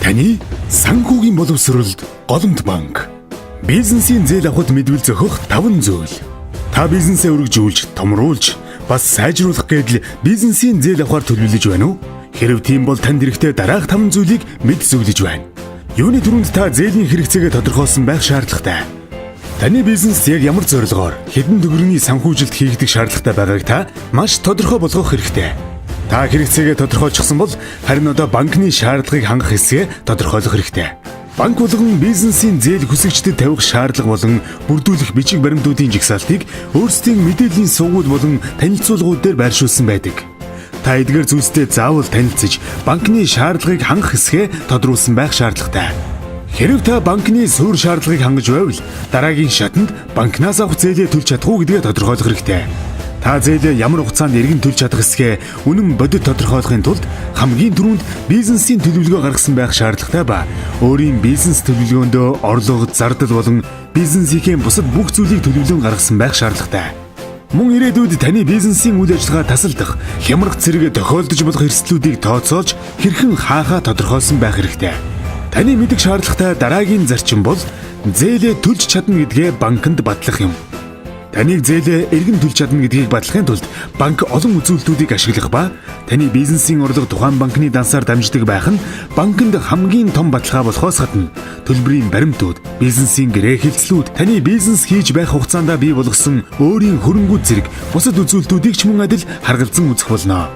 Таны санхүүгийн боловсролд Голомт банк. Бизнесийн зээл авахд мэдвэл зохих 5 зүйл. Та бизнесээ өргөжүүлж, томруулж, бас сайжруулах гээд л бизнесийн зээл авахар төлөвлөж байна уу? Хэрэв тийм бол танд хэрэгтэй дараах 5 зүйлийг мэд зөвлөж байна. Юуны түрүүнд та зээлийн хэрэгцээгээ тодорхойлсон байх шаардлагатай. Таны бизнес яг ямар зорилгоор хэдэн төгрөгийн санхүүжилт хийгдэх шаардлагатай байгааг та маш тодорхой болгох хэрэгтэй. Та хэрэгцээгээ тодорхойлчихсан бол харин одоо банкны шаардлагыг хангах хэсгээ тодорхойлох хэрэгтэй. Банк болгон бизнесийн зээл хүсэгчдэд тавих шаардлага болон бүрдүүлэх бичиг баримтуудын жагсаалтыг өөрсдийн мэдээллийн сувгууд болон танилцуулгууд дээр байршуулсан байдаг. Та эдгээр зүйлстэй заавал танилцаж банкны шаардлагыг хангах хэсгээ тодруулсан байх шаардлагатай. Хэрэв та банкны суурь шаардлагыг хангаж байвал дараагийн шатанд банкнаас авах зээлээ төлж чадах уу гэдгээ тодорхойлох хэрэгтэй. Та зээлээ ямар хугацаанд эргэн төлж чадах хэсгээ үнэн бодит тодорхойлохын тулд хамгийн түрүүнд бизнесийн төлөвлөгөө гаргасан байх шаардлагатай ба өөрийн бизнес төлөвлөгөөндөө орлого, зардал болон бизнесийнхээ бусад бүх зүйлийг төлөвлөн гаргасан байх шаардлагатай. Мөн ирээдүйд таны бизнесийн үйл ажиллагаа тасалдах, хямрах зэрэг тохиолдож болох эрсдлүүдийг тооцоолж хэрхэн хаахаа тодорхойлсон байх хэрэгтэй. Таны мэдэх шаардлагатай дараагийн зарчим бол зээлээ төлж чадна гэдгээ банкнд батлах юм. Таныг зээлээ эргэн төлж чадна гэдгийг батлахын тулд банк олон үзүүлэлтүүдийг ашиглах ба таны бизнесийн орлого тухайн банкны дансаар дамждаг байх нь банкнд хамгийн том баталгаа болохоос гадна төлбөрийн баримтууд, бизнесийн гэрээ хэлцлүүд, таны бизнес хийж байх хугацаанд бий болгосон өөрийн хөрөнгүүд зэрэг бусад үзүүлэлтүүдийг ч мөн адил харгалзан үзэх болно.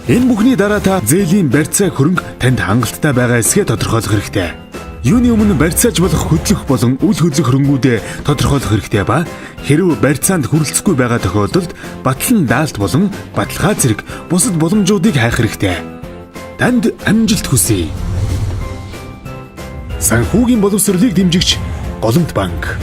Энэ бүхний дараа та зээлийн барьцаа хөрөнгө танд хангалттай байгаа эсэхээ тодорхойлох хэрэгтэй. Юуны өмнө барьцааж болох хөдлөх болон үл хөдлөх хөрөнгүүдээ тодорхойлох хэрэгтэй ба хэрэв барьцаанд хүрэлцэхгүй байгаа тохиолдолд батлан даалт болон баталгаа зэрэг бусад боломжуудыг хайх хэрэгтэй. Танд амжилт хүсье. Санхүүгийн боловсролыг дэмжигч Голомт банк.